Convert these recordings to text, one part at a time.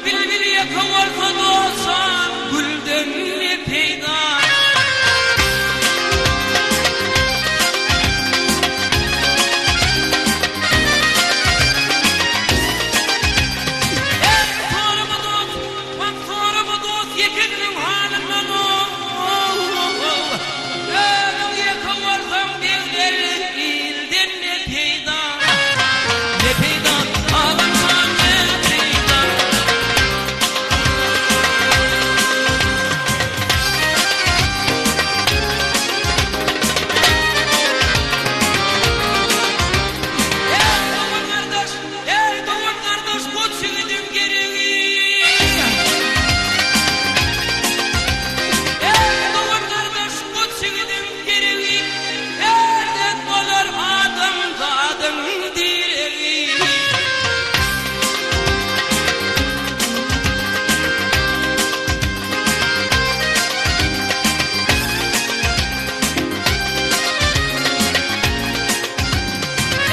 bilbil ýeke bolsa dostan gülden ne peýda. Eý sorama dost, wah sorama dost ýekeligin halyndan oh. Özüň ýeke bolsaň begler ilden ne peýda. Ne peýda adamdan ne peýda. Eý dogan gardaş, eý dogan gardaş goç ýigidiň geregi. Eý dogan gardaş goç ýigidiň geregi. Perzent bolar adamzadyň diregi.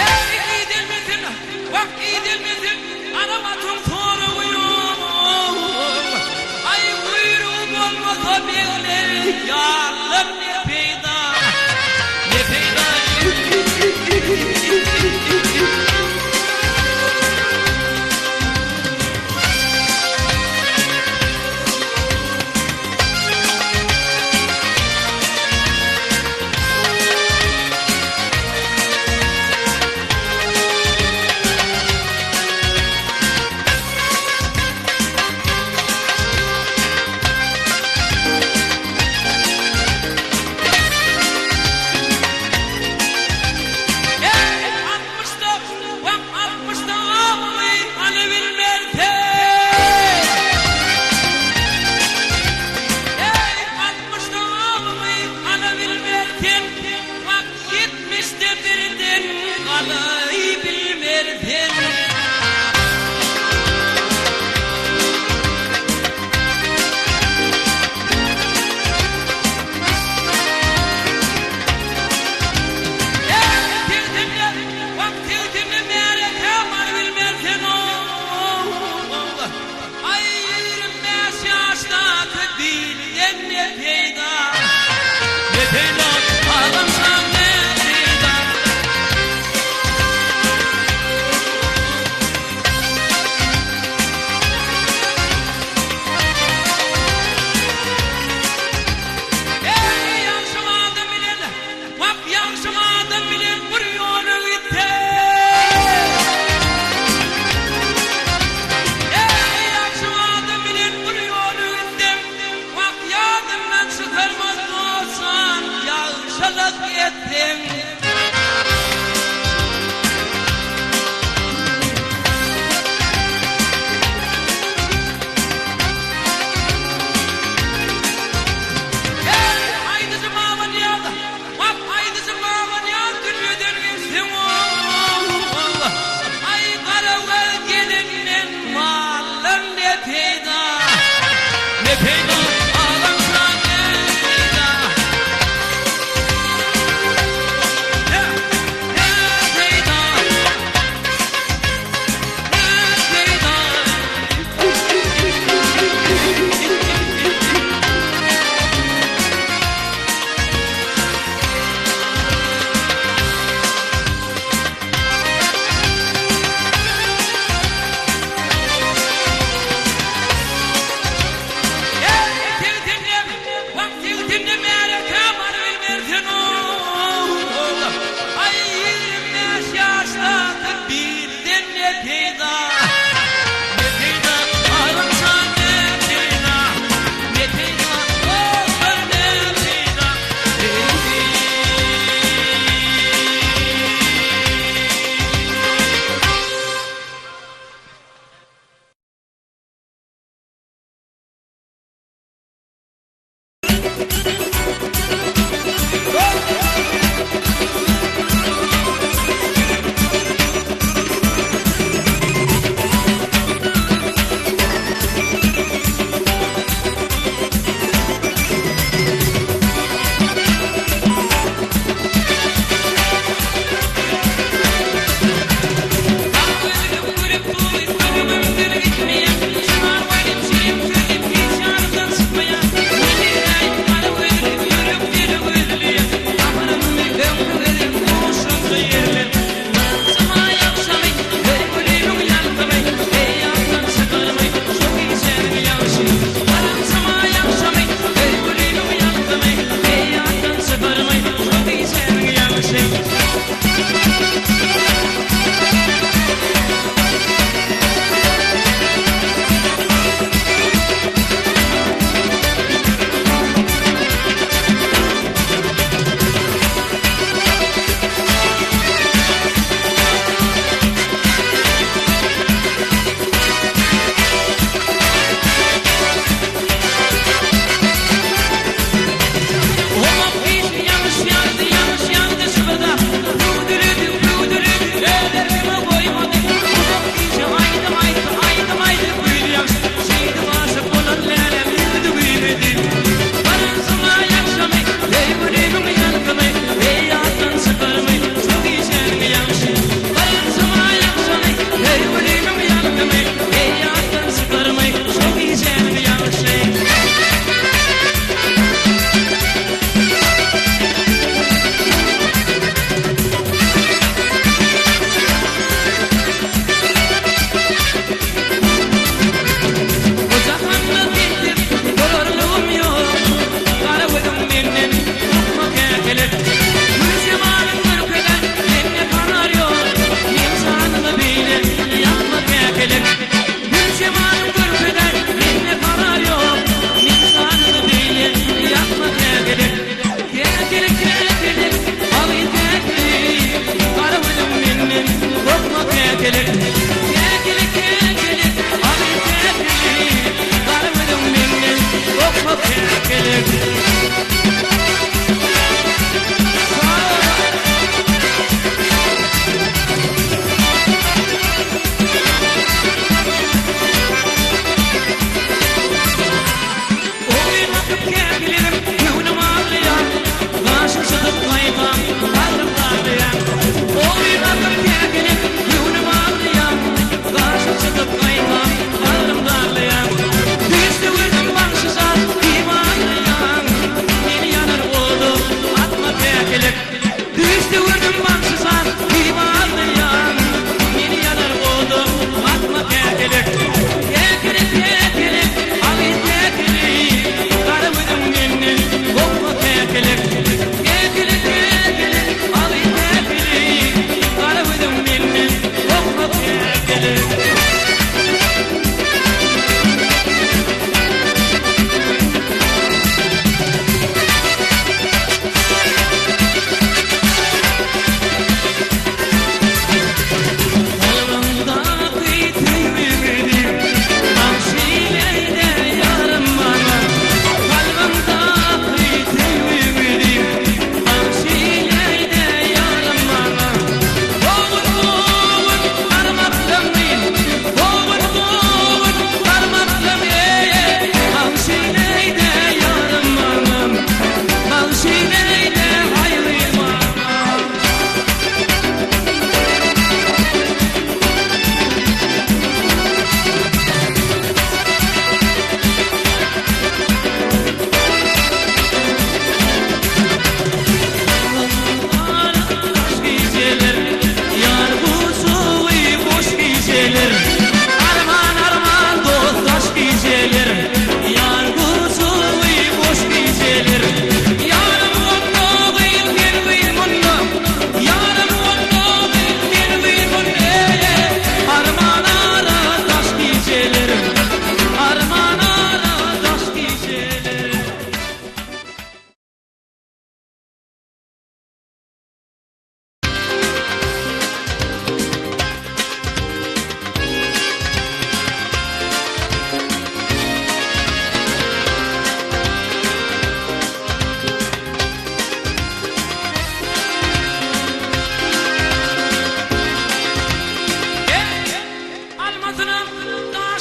Eý idelmesin, wah idelmesin, Aramatyň soragy ýok. Aý guýrugy bolmasa begler, ýardan ne peýda, ne peýda. Eý, altmyşda, wah, altmyşda abyňy alabilmersen. Eý, altmyşda abyňy alabilmersen, wah, ýetmişde birden galaýbilmersen. Eý, segsenler, wah, segsende märekä barybilmersen-ow. Aý, 25 ýaşdaky bilden ne peýda? Ne peýda, adamjan, ne peýda? Eý, ýagşy adam bilen, wah, ýagşy adam bilen bir ýola gitseň. Eý, ýagşy adam bilen bir ýola gitseň, wah, ýadyňdan çykarmaz dostjan, ýagşylyk etseň. Eý, aýdyjy Babanyýaz, wah, aýdyjy Babanyýaz dünýeden geçseň-ow, aý, garagöz gelinden maldan ne peýda, ne peýda, adamjan, ne peýda? Ne, ne peýda, ne peýda? Aý 25 ýaşdaky bilden ne peýda? Ne peýda, arymjan ne peýda? Ne peýda, dostlar ne peýda?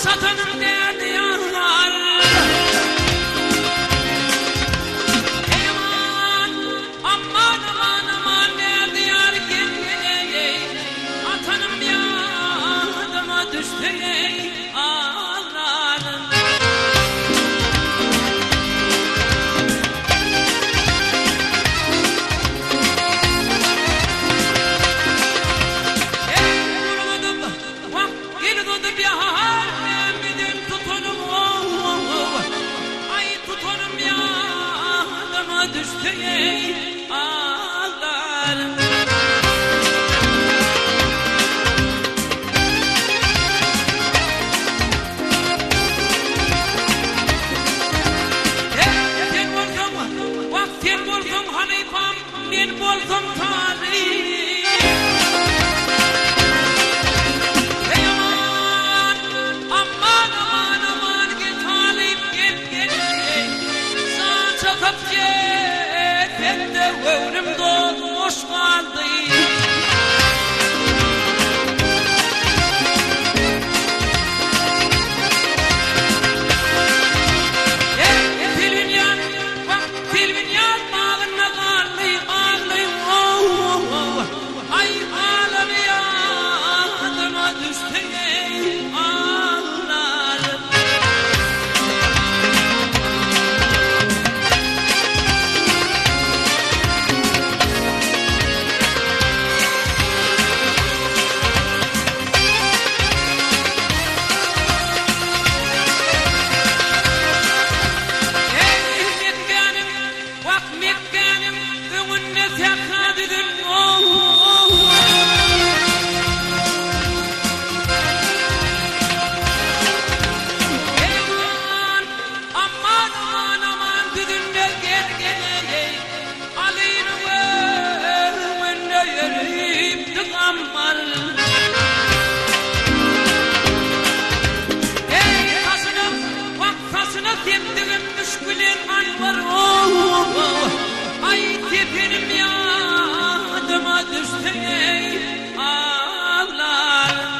satanym däli ýar. Eý aman, aman, aman, aman däli ýar gel gel-eý. Atanym ýadyma düşdi-eý, aglaryn. Eý, gurgudym, wah, gel uzadyp ýar, Mämmeden tutanym, ow-ow, aý, tutanym ýadyma düşdi-eý, aglaryn. Sen bolsaň, wah, sen bolsaň halypam, men bolsam talyp. Eý, aman, aman, aman, aman, gel talyp, gel, gel, eý. Jan çakyp ýetsem-de göwnüm dolmuş galdy. Eý, Selbinýaz, wah, Selbinýaz bagynda galdy, galdy, ow-ow-ow, aý, galany ýadyma düşdi, eý, aglarym. Eý, Mekgäniň, wah, Mekgäniň öňünde sähra düzün, ow-ow. Eý, aman, aman, aman, aman, düzünde gel, gel, eý, Alynyň öňünde ýörüpdi gammal. Eý, saçyna, wah, saçyna sepdigim müşgülen anbar, ow-ow, aý, sepenim ýadyma düşdi, eý, aglaryn.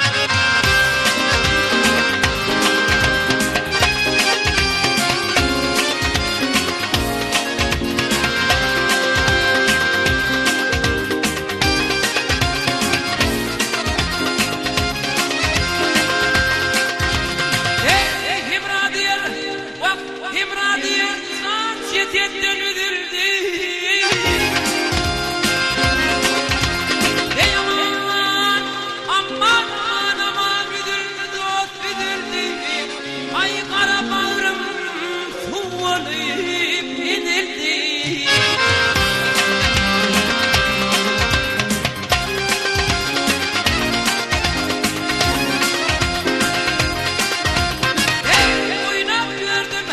Eý, Hemra diýer, wah, Hemra diýer, jan jesetden üzüldi. Eý, aman, aman, aman, aman, üzüldi dost, üzüldi. Aý, gara bagrym suw bolup inildi. Eý, oýnap ýördüm,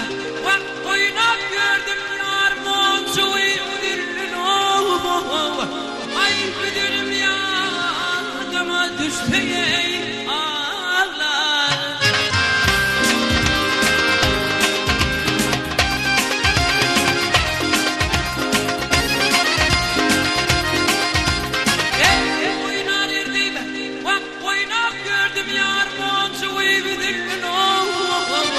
wah, oýnap ýördüm, ýar monjugy üzüldin, ow-ow, aý, üzülüm ýadyma düşdi, eý, aglar. Eý, oýnar erdim, wah, oýnap ýördüm ýar monjugy üzüldin, ow-ow,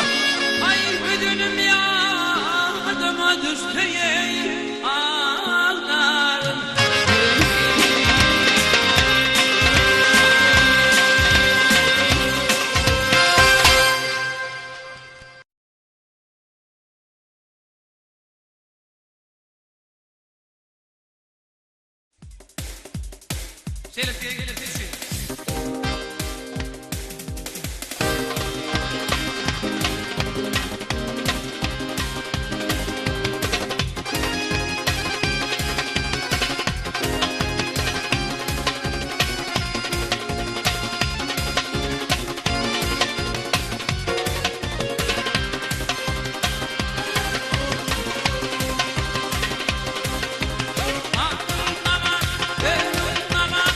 aý, üzülüm ýadyma düşdi, eý, aglaryn. Şeýle diýen siz üçin. Aman, aman, aman.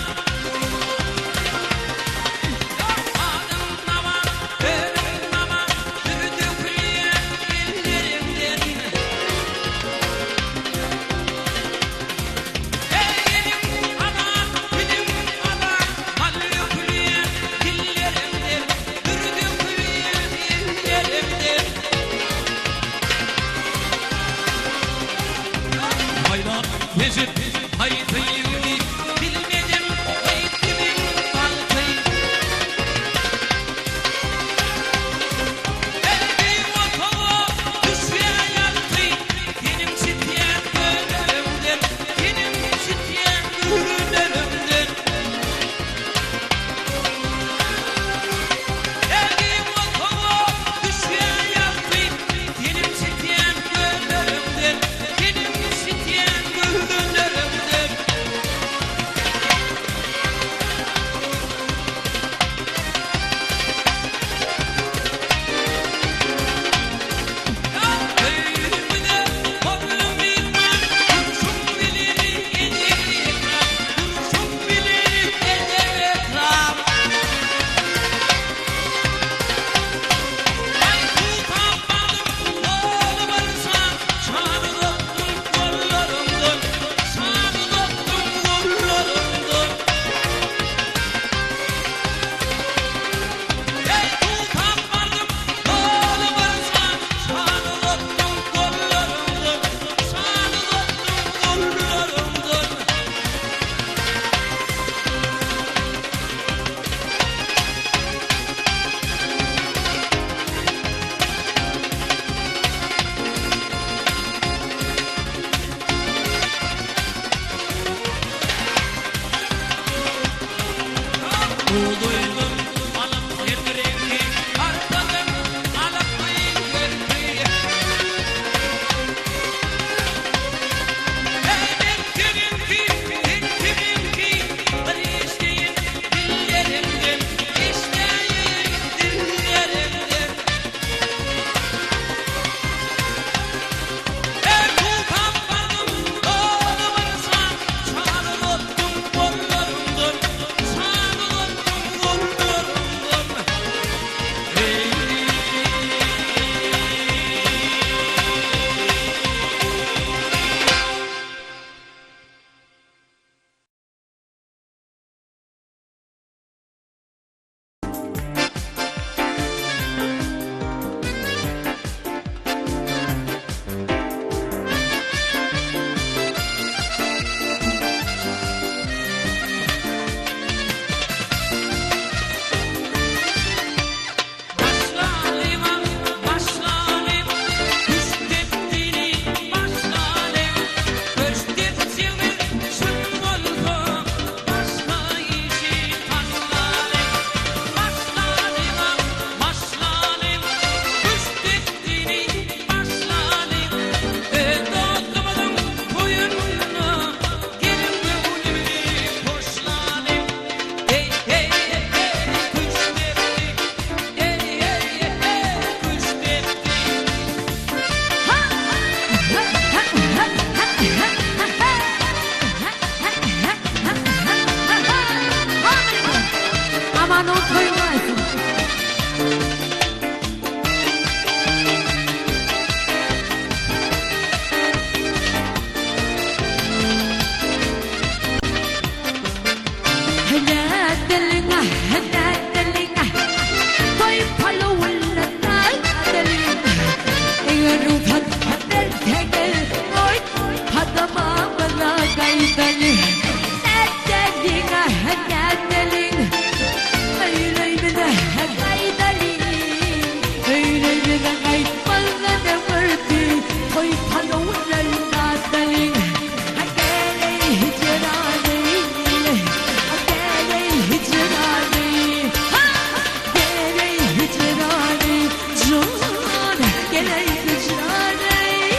Geley hicraney.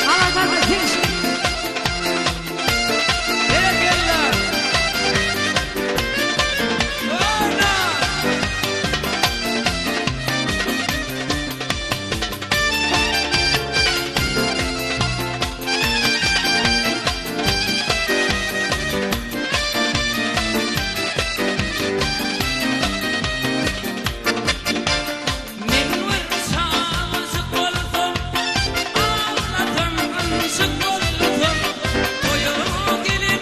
Ala kardeşim. Berekella. Ona. Men bir çagajyk bolsam, aglasam, ynjyk bolsam, Toýa gelen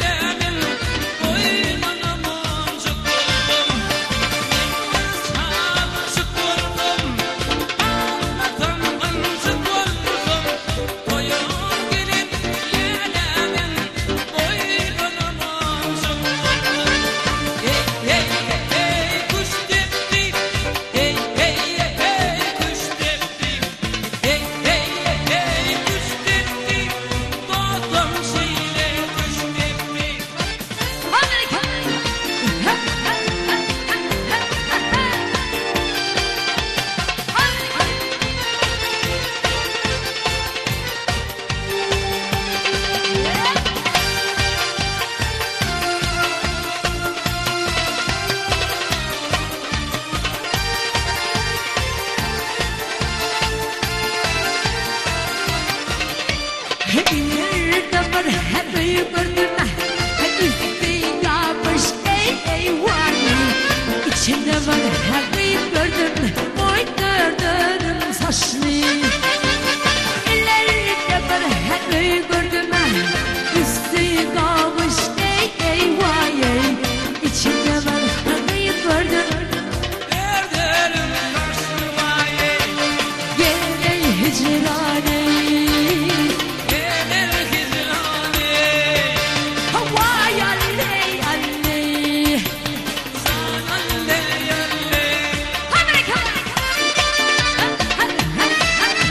lälämiň boýnuna monjuk bolsam. Men bir çagajyk bolsam, aglasam, ynjyk bolsam, Toýa gelen lälämiň boýnuna monjuk bolsam. Hey, hey, hey, küştdepdi. Hey, hey, hey, küştdepdi. Hey, hey, hey, küştdepdi. Dostum şeýle küştdepdi. Amerika. Ha, ha, ha, ha, ha, ha. Amerika. Ileride bir happy gördüm. Üstü yapış ey ey vay. İçinde bir happy gördüm. Boy gördüm saçlı. İleride bir happy gördüm. Üstü yapış ey ey vay. İçinde bir happy gördüm. Derderim taşlı Gel ey hicraney. Gelir hicranı. Vay alley alley. Sana ley ley. Amerika. Ha, ha, ha, ha.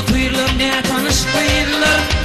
Otyrlar nätanyş gyzlar.